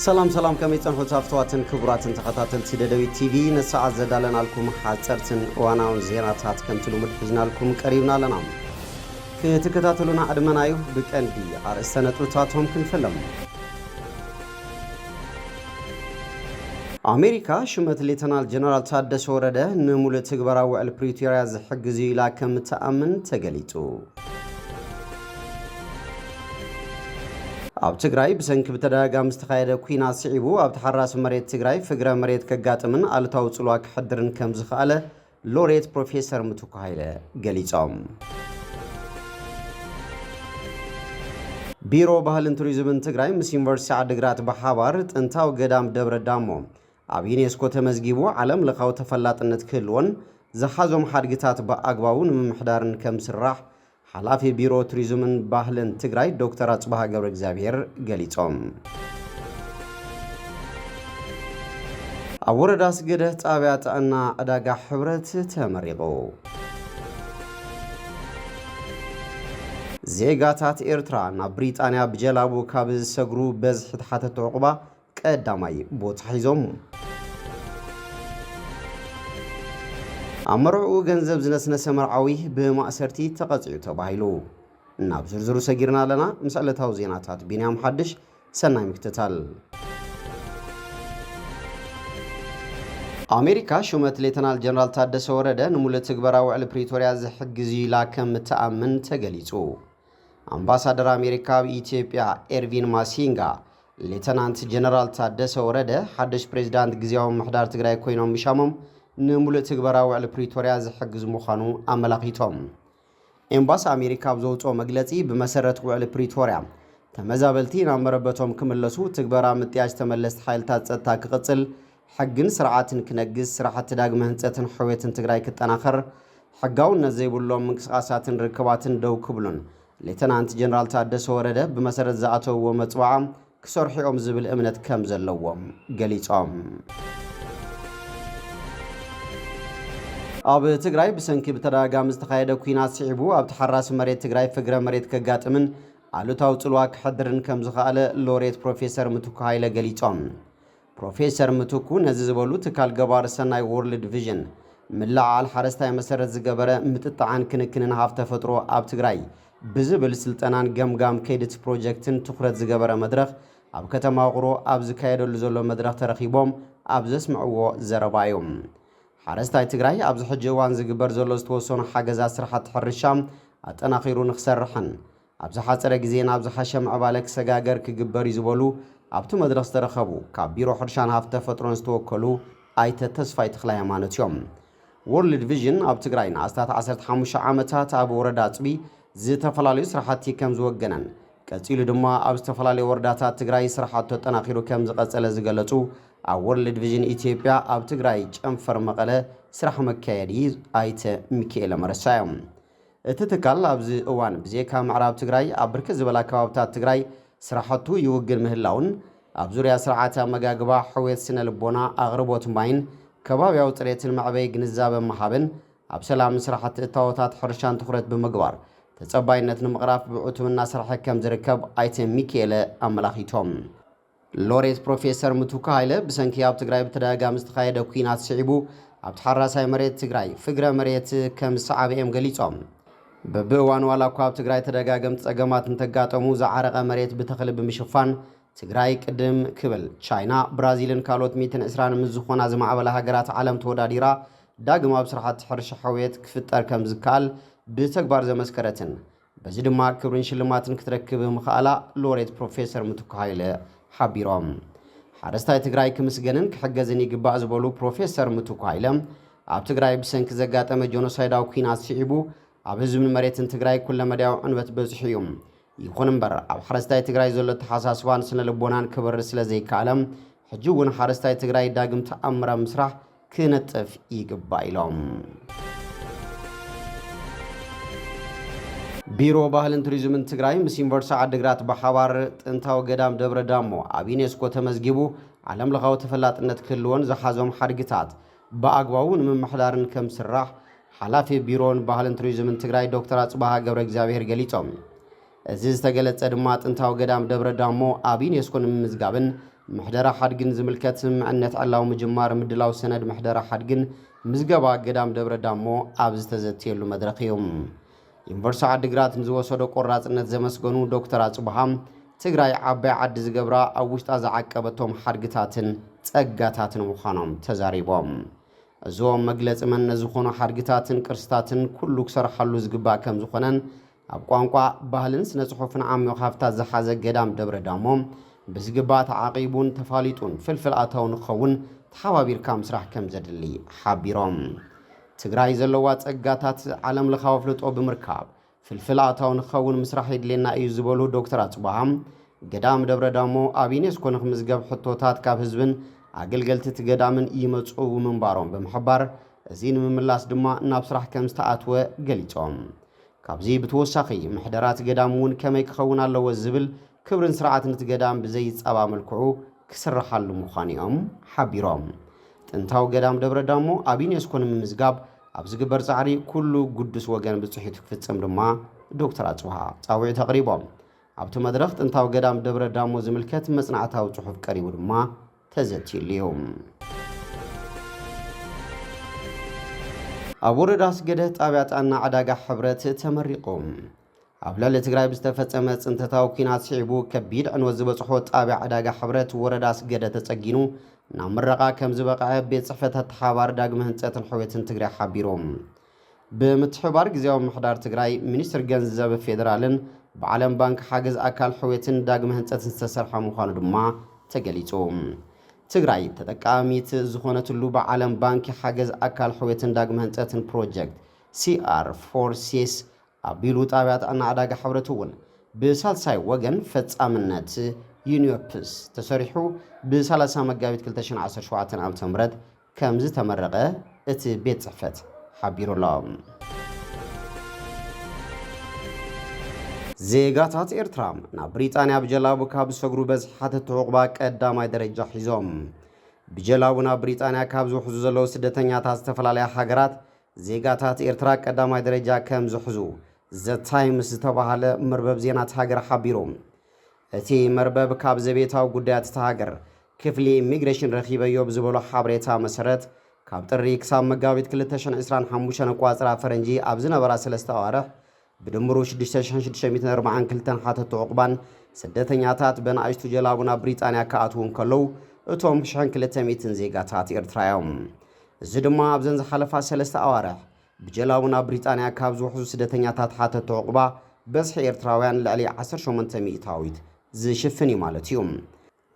ሰላም ሰላም፣ ከመይ ጸንሑ ጻፍተዋትን ክቡራትን ተኸታተልቲ ደደቢት ቲቪ? ነሰዓት ዘዳለናልኩም ሓጸርትን እዋናውን ዜናታት ከምቲ ልሙድ ሒዝናልኩም ቀሪብና ኣለና። ክትከታተሉና ዕድመና እዩ። ብቀንዲ ኣርእስተ ነጥብታቶም ክንፈሎም። ኣሜሪካ ሽመት ሌተናል ጀነራል ታደሰ ወረደ ንምሉእ ትግበራ ውዕል ፕሪቶርያ ዝሕግዝ እዩ ኢላ ከም እትኣምን ተገሊጹ። ኣብ ትግራይ ብሰንኪ ብተደጋጋሚ ዝተኻየደ ኲናት ስዒቡ ኣብ ተሓራሲ መሬት ትግራይ ፍግረ መሬት ከጋጥምን ኣሉታዊ ጽልዋ ክሕድርን ከም ዝኸኣለ ሎሬት ፕሮፌሰር ምትኩ ሃይለ ገሊጾም። ቢሮ ባህልን ቱሪዝምን ትግራይ ምስ ዩኒቨርሲቲ ዓዲግራት ብሓባር ጥንታዊ ገዳም ደብረ ዳሞ ኣብ ዩኔስኮ ተመዝጊቡ ዓለም ለኻዊ ተፈላጥነት ክህልዎን ዝሓዞም ሓድግታት ብኣግባቡ ንምምሕዳርን ከም ዝስራሕ ሓላፊ ቢሮ ቱሪዝምን ባህልን ትግራይ ዶክተር ኣጽብሃ ገብረ እግዚኣብሔር ገሊጾም። ኣብ ወረዳ ኣስገደ ጣብያ ጥዕና ዕዳጋ ሕብረት ተመሪቑ። ዜጋታት ኤርትራ ናብ ብሪጣንያ ብጀላቡ ካብ ዝሰግሩ በዝሒ ተሓተቲ ዕቑባ ቀዳማይ ቦታ ሒዞም። ኣብ መርዕኡ ገንዘብ ዝነስነሰ መርዓዊ ብማእሰርቲ ተቐጺዑ ተባሂሉ። ናብ ዝርዝሩ ሰጊርና ኣለና። ምስ ዕለታዊ ዜናታት ቢንያም ሓድሽ፣ ሰናይ ምክትታል። ኣሜሪካ ሹመት ሌተናል ጀነራል ታደሰ ወረደ ንምሉእ ትግበራ ውዕል ፕሪቶርያ ዝሕግዝ እዩ ኢላ ከም እትኣምን ተገሊጹ። ኣምባሳደር ኣሜሪካ ኣብ ኢትዮጵያ ኤርቪን ማሲንጋ፣ ሌተናንት ጀነራል ታደሰ ወረደ ሓድሽ ፕሬዝዳንት ግዝያዊ ምምሕዳር ትግራይ ኮይኖም ምሻሞም ንምሉእ ትግበራ ውዕል ፕሪቶርያ ዝሕግዝ ምዃኑ ኣመላኺቶም። ኤምባሲ ኣሜሪካ ኣብ ዘውፅኦ መግለፂ፣ ብመሰረት ውዕል ፕሪቶርያ ተመዛበልቲ ናብ መረበቶም ክምለሱ ትግበራ ምጥያሽ ተመለስቲ ሓይልታት ፀጥታ ክቕፅል፣ ሕግን ስርዓትን ክነግስ፣ ስራሕቲ ዳግመ ህንፀትን ሕውየትን ትግራይ ክጠናኸር፣ ሕጋውነት ዘይብሎም ምንቅስቓሳትን ርክባትን ደው ክብሉን ሌተናንት ጀነራል ታደሰ ወረደ ብመሰረት ዝኣተውዎ መፅዋዓ ክሰርሑ እዮም ዝብል እምነት ከም ዘለዎም ገሊፆም። ኣብ ትግራይ ብሰንኪ ብተደጋጋሚ ዝተኻየደ ኲናት ስዒቡ ኣብ ተሓራሲ መሬት ትግራይ ፍግረ መሬት ከጋጥምን ኣሉታዊ ጽልዋ ክሕድርን ከም ዝኸኣለ ሎሬት ፕሮፌሰር ምትኩ ሃይለ ገሊጾም። ፕሮፌሰር ምትኩ ነዚ ዝበሉ ትካል ገባር ሰናይ ወርልድ ቪዥን ምልዕዓል ሓረስታይ መሰረት ዝገበረ ምጥጥዓን ክንክንን ሃፍቲ ተፈጥሮ ኣብ ትግራይ ብዝብል ስልጠናን ገምጋም ከይዲ እቲ ፕሮጀክትን ትኹረት ዝገበረ መድረኽ ኣብ ከተማ ውቕሮ ኣብ ዝካየደሉ ዘሎ መድረኽ ተረኺቦም ኣብ ዘስምዕዎ ዘረባ እዮም። ሓረስታይ ትግራይ ኣብዚ ሕጂ እዋን ዝግበር ዘሎ ዝተወሰኑ ሓገዛት ስራሕቲ ሕርሻ ኣጠናኺሩ ንክሰርሕን ኣብ ዝሓፀረ ግዜ ናብ ዝሓሸ ምዕባለ ክሰጋገር ክግበር እዩ ዝበሉ ኣብቲ መድረኽ ዝተረኸቡ ካብ ቢሮ ሕርሻን ሃፍቲ ተፈጥሮን ዝተወከሉ ኣይተ ተስፋይ ተኽለ ሃይማኖት እዮም። ወርልድ ቪዥን ኣብ ትግራይ ንኣስታት ዓሰርተ ሓሙሽተ ዓመታት ኣብ ወረዳ ኣፅቢ ዝተፈላለዩ ስራሕቲ ከም ዝወገነን ቀፂሉ ድማ ኣብ ዝተፈላለዩ ወረዳታት ትግራይ ስራሕቱ ኣጠናኺሩ ከም ዝቐፀለ ዝገለፁ ኣብ ወርልድ ቪዥን ኢትዮጵያ ኣብ ትግራይ ጨንፈር መቐለ ስራሕ መካየዲ ኣይተ ሚካኤለ መረሳ እዮም። እቲ ትካል ኣብዚ እዋን ብዜካ ምዕራብ ትግራይ ኣብ ብርክት ዝበላ ከባብታት ትግራይ ስራሕቱ ይውግን ምህላውን ኣብ ዙርያ ስርዓተ ኣመጋግባ፣ ሕውየት ስነ ልቦና፣ ኣቕርቦት ማይን ከባብያዊ ፅሬትን መዕበይ ግንዛበ ምሃብን ኣብ ሰላምን ስራሕቲ እታወታት ሕርሻን ትኹረት ብምግባር ተጸባይነት ንምቕራፍ ብዕቱብ እናሰርሐ ከም ዝርከብ ኣይተ ሚኪኤለ ኣመላኺቶም። ሎሬት ፕሮፌሰር ምትኩ ሃይለ ብሰንኪ ኣብ ትግራይ ብተደጋጋሚ ዝተኻየደ ኲናት ስዒቡ ኣብ ተሓራሳይ መሬት ትግራይ ፍግረ መሬት ከም ዝሰዓበ እዮም ገሊጾም። በብእዋኑ ዋላ እኳ ኣብ ትግራይ ተደጋገምቲ ጸገማት እንተጋጠሙ ዝዓረቐ መሬት ብተኽሊ ብምሽፋን ትግራይ ቅድም ክብል ቻይና፣ ብራዚልን ካልኦት ሚእትን ዕስራን ምስ ዝኾና ዝማዕበላ ሃገራት ዓለም ተወዳዲራ ዳግም ኣብ ስራሕቲ ሕርሻ ሕውየት ክፍጠር ከም ዝከኣል ብተግባር ዘመስከረትን በዚ ድማ ክብርን ሽልማትን ክትረክብ ምኽኣላ ሎሬት ፕሮፌሰር ምትኩ ሃይለ ሓቢሮም። ሓረስታይ ትግራይ ክምስገንን ክሕገዝን ይግባእ ዝበሉ ፕሮፌሰር ምትኩ ሃይለ ኣብ ትግራይ ብሰንኪ ዘጋጠመ ጆኖሳይዳዊ ኲናት ስዒቡ ኣብ ህዝብን መሬትን ትግራይ ኩለመዳያዊ ዕንወት በፂሑ እዩ። ይኹን እምበር ኣብ ሓረስታይ ትግራይ ዘሎ ኣተሓሳስባን ስነ ልቦናን ክበርድ ስለ ዘይከኣለ ሕጂ እውን ሓረስታይ ትግራይ ዳግም ተኣምር ኣብ ምስራሕ ክነጥፍ ይግባእ ኢሎም። ቢሮ ባህልን ቱሪዝምን ትግራይ ምስ ዩኒቨርሲቲ ዓዲግራት ብሓባር ጥንታዊ ገዳም ደብረ ዳሞ ኣብ ዩኔስኮ ተመዝጊቡ ዓለም ለኻዊ ተፈላጥነት ክህልዎን ዝሓዞም ሓድግታት ብኣግባቡ ንምምሕዳርን ከም ዝስራሕ ሓላፊ ቢሮን ባህልን ቱሪዝምን ትግራይ ዶክተር ኣፅባሃ ገብረ እግዚኣብሔር ገሊፆም። እዚ ዝተገለፀ ድማ ጥንታዊ ገዳም ደብረ ዳሞ ኣብ ዩኔስኮ ንምምዝጋብን ምሕደራ ሓድግን ዝምልከት ስምምዕነት ዕላዊ ምጅማር ምድላው ሰነድ ምሕደራ ሓድግን ምዝገባ ገዳም ደብረ ዳሞ ኣብ ዝተዘትየሉ መድረኽ እዩ። ዩኒቨርሲቲ ዓዲግራት ንዝወሰዶ ቆራፅነት ዘመስገኑ ዶክተር ኣፅብሃ፣ ትግራይ ዓባይ ዓዲ ዝገብራ ኣብ ውሽጣ ዝዓቀበቶም ሓድግታትን ፀጋታትን ምዃኖም ተዛሪቦም። እዞም መግለፂ መንነት ዝኾኑ ሓድግታትን ቅርስታትን ኩሉ ክሰርሓሉ ዝግባእ ከም ዝኾነን ኣብ ቋንቋ፣ ባህልን ስነ ጽሑፍን ዓሚቑ ሃፍታት ዝሓዘ ገዳም ደብረ ዳሞ ብዝግባእ ተዓቂቡን ተፋሊጡን ፍልፍል ኣታዊ ንክኸውን ተሓባቢርካ ምስራሕ ከም ዘድሊ ሓቢሮም። ትግራይ ዘለዋ ጸጋታት ዓለም ለኻዊ ኣፍልጦ ብምርካብ ፍልፍል ኣታዊ ንክኸውን ምስራሕ የድልየና እዩ ዝበሉ ዶክተር ኣጽብሃ፣ ገዳም ደብረ ዳሞ ኣብ ዩኔስኮ ንክምዝገብ ሕቶታት ካብ ህዝብን ኣገልገልቲ እቲ ገዳምን ይመጹ ምንባሮም ብምሕባር፣ እዚ ንምምላስ ድማ ናብ ስራሕ ከም ዝተኣትወ ገሊጾም። ካብዚ ብተወሳኺ ምሕደራ እቲ ገዳም እውን ከመይ ክኸውን ኣለዎ ዝብል ክብርን ስርዓትን እቲ ገዳም ብዘይጻባ መልክዑ ክስርሓሉ ምዃኑ እዮም ሓቢሮም። ጥንታዊ ገዳም ደብረ ዳሞ ኣብ ዩኔስኮ ንምምዝጋብ ኣብ ዝግበር ጻዕሪ ኩሉ ግዱስ ወገን ብጽሒቱ ክፍጽም ድማ ዶክተር ኣጽብሃ ጻውዒት ኣቕሪቦም። ኣብቲ መድረኽ ጥንታዊ ገዳም ደብረ ዳሞ ዝምልከት መጽናዕታዊ ጽሑፍ ቀሪቡ ድማ ተዘትዩሉ እዩ። ኣብ ወረዳ ኣስገደ ጣብያ ጥዕና ዕዳጋ ሕብረት ተመሪቑ። ኣብ ልዕሊ ትግራይ ብዝተፈጸመ ጽንተታዊ ኲናት ስዒቡ ከቢድ ዕንወት ዝበጽሖ ጣብያ ዕዳጋ ሕብረት ወረዳ ኣስገደ ተጸጊኑ ናብ ምረቓ ከም ዝበቕዐ ቤት ጽሕፈት ኣተሓባባሪ ዳግመ ህንጸትን ሕውየትን ትግራይ ሓቢሩ። ብምትሕብባር ግዝያዊ ምምሕዳር ትግራይ፣ ሚኒስትር ገንዘብ ፌዴራልን ብዓለም ባንክ ሓገዝ ኣካል ሕውየትን ዳግመ ህንጸትን ዝተሰርሐ ምዃኑ ድማ ተገሊጹ። ትግራይ ተጠቃሚት ዝኾነትሉ ብዓለም ባንክ ሓገዝ ኣካል ሕውየትን ዳግመ ህንጸትን ፕሮጀክት ሲኣር ፎር ሲስ ኣቢሉ ጣብያ ጥዕና ዕዳጋ ሕብረት እውን ብሳልሳይ ወገን ፈጻምነት ዩኒዮፕስ ተሰሪሑ ብ30 መጋቢት ክልተ ሽሕን ዓሰርተ ሸውዓተን ዓመተ ምህረት ከም ዝተመረቐ እቲ ቤት ጽሕፈት ሓቢሩ ኣሎ። ዜጋታት ኤርትራ ናብ ብሪጣንያ ብጀላቡ ካብ ዝሰግሩ በዝሒ ሓተቲ ዕቑባ ቀዳማይ ደረጃ ሒዞም። ብጀላቡ ናብ ብሪጣንያ ካብ ዝውሕዙ ዘለዉ ስደተኛታት ዝተፈላለያ ሃገራት ዜጋታት ኤርትራ ቀዳማይ ደረጃ ከም ዝሕዙ ዘ ታይምስ ዝተባህለ መርበብ ዜና እቲ ሃገር ሓቢሩ። እቲ መርበብ ካብ ዘቤታዊ ጉዳያት እቲ ሃገር ክፍሊ ኢሚግሬሽን ረኺበዮ ብዝበሎ ሓበሬታ መሰረት፣ ካብ ጥሪ ክሳብ መጋቢት ክልተ ሽሕን ዕስራን ሓሙሽተን ኣቋጽራ ፈረንጂ ኣብ ዝነበራ ሰለስተ ኣዋርሕ ብድምሩ ሽዱሽተ ሽሕን ሽዱሽተ ሚእትን ኣርባዓን ክልተን ሓተቲ ዕቑባን ስደተኛታት ብናእሽቱ ጀላቡ ናብ ብሪጣንያ ክኣትዉ እንከለዉ፣ እቶም ሽሕን ክልተ ሚእትን ዜጋታት ኤርትራ እዮም። እዚ ድማ ኣብዘን ዝሓለፋ ሰለስተ ኣዋርሕ ብጀላቡ ናብ ብሪጣንያ ካብ ዝውሕዙ ስደተኛታት ሓተቲ ዕቑባ በዝሒ ኤርትራውያን ልዕሊ ዓሰርተ ሸሞንተ ሚእታዊት ዝሽፍን እዩ ማለት እዩ።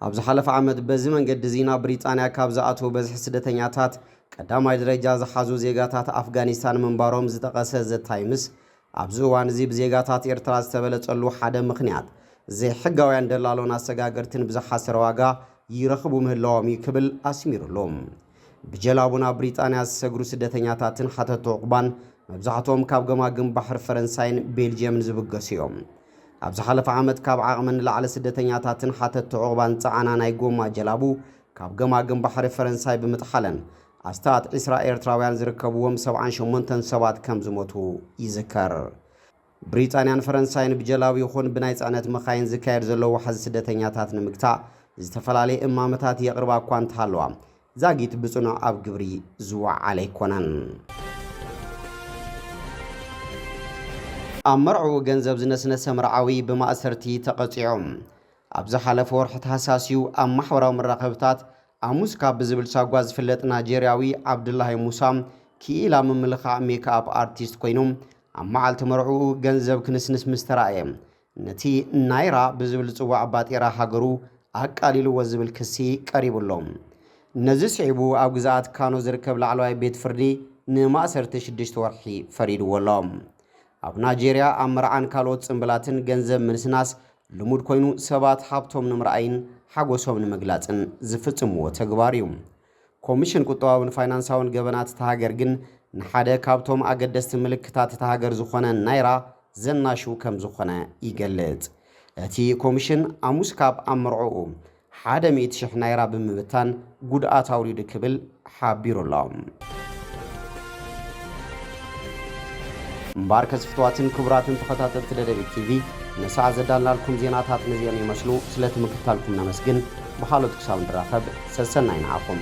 ኣብ ዝሓለፈ ዓመት በዚ መንገዲ እዚ ናብ ብሪጣንያ ካብ ዝኣትዉ በዝሒ ስደተኛታት ቀዳማይ ደረጃ ዝሓዙ ዜጋታት ኣፍጋኒስታን ምንባሮም ዝጠቐሰ ዘ ታይምስ፣ ኣብዚ እዋን እዚ ብዜጋታት ኤርትራ ዝተበለጸሉ ሓደ ምኽንያት፣ ዘይሕጋውያን ደላሎን ኣሰጋገርትን ብዝሓሰረ ዋጋ ይረኽቡ ምህላዎም እዩ ክብል ኣስሚሩሉ። ብጀላቡ ናብ ብሪጣንያ ዝሰግሩ ስደተኛታትን ሓተቲ ዕቑባን መብዛሕትኦም ካብ ገማግም ባሕሪ ፈረንሳይን ቤልጅየምን ዝብገሱ እዮም። ኣብ ዝሓለፈ ዓመት ካብ ዓቕሚ ንላዕሊ ስደተኛታትን ሓተቲ ዕቑባን ጸዓና ናይ ጎማ ጀላቡ ካብ ገማግም ባሕሪ ፈረንሳይ ብምጥሓለን ኣስታት ዕስራ ኤርትራውያን ዝርከብዎም ሰብዓን ሸሞንተን ሰባት ከም ዝሞቱ ይዝከር። ብሪጣንያን ፈረንሳይን ብጀላቡ ይኹን ብናይ ጽዕነት መኻይን ዝካየድ ዘሎ ዋሕዚ ስደተኛታት ንምግታእ ዝተፈላለየ እማመታት የቕርባ እኳ እንተሃለዋ፣ ዛጊት ብጽኑዕ ኣብ ግብሪ ዝወዓለ ኣይኮነን። ኣብ መርዕኡ ገንዘብ ዝነስነሰ መርዓዊ ብማእሰርቲ ተቐጺዑ። ኣብ ዝሓለፈ ወርሒ ታህሳስ እዩ ኣብ ማሕበራዊ መራኸብታት ኣሙስካ ብዝብል ሳጓ ዝፍለጥ ናይጀርያዊ ዓብዱላሂ ሙሳ ክኢላ ምምልኻዕ ሜክኣፕ ኣርቲስት ኮይኑ፣ ኣብ መዓልቲ መርዕኡ ገንዘብ ክንስንስ ምስ ተራእየ፣ ነቲ ናይራ ብዝብል ዝጽዋዕ ባጤራ ሃገሩ ኣቃሊልዎ ዝብል ክሲ ቀሪቡ ኣሎ። ነዚ ስዒቡ ኣብ ግዝኣት ካኖ ዝርከብ ላዕለዋይ ቤት ፍርዲ ንማእሰርቲ ሽዱሽተ ወርሒ ፈሪድዎ ኣሎ። ኣብ ናይጀርያ ኣብ መርዓን ካልኦት ጽምብላትን ገንዘብ ምንስናስ ልሙድ ኮይኑ፣ ሰባት ሃብቶም ንምርኣይን ሓጎሶም ንምግላጽን ዝፍጽምዎ ተግባር እዩ። ኮሚሽን ቁጠባውን ፋይናንሳውን ገበናት እታ ሃገር ግን ንሓደ ካብቶም ኣገደስቲ ምልክታት እታ ሃገር ዝኾነ ናይራ ዘናሹ ከም ዝኾነ ይገልጽ። እቲ ኮሚሽን ኣሙስካ ኣብ መርዕኡ ሓደ ሚእቲ ሽሕ ናይራ ብምብታን ጉድኣት ኣውሪዱ ክብል ሓቢሩ ኣሎ። እምበኣርከስ ፍቱዋትን ክቡራትን ተኸታተልቲ ደደቢት ቲቪ፣ ንሰዓት ዘዳልናልኩም ዜናታት ነዚኦም ይመስሉ። ስለቲ ምክትታልኩም ነመስግን። ብኻልኦት ክሳብ ንራኸብ ሰሰናይ ንዓኹም።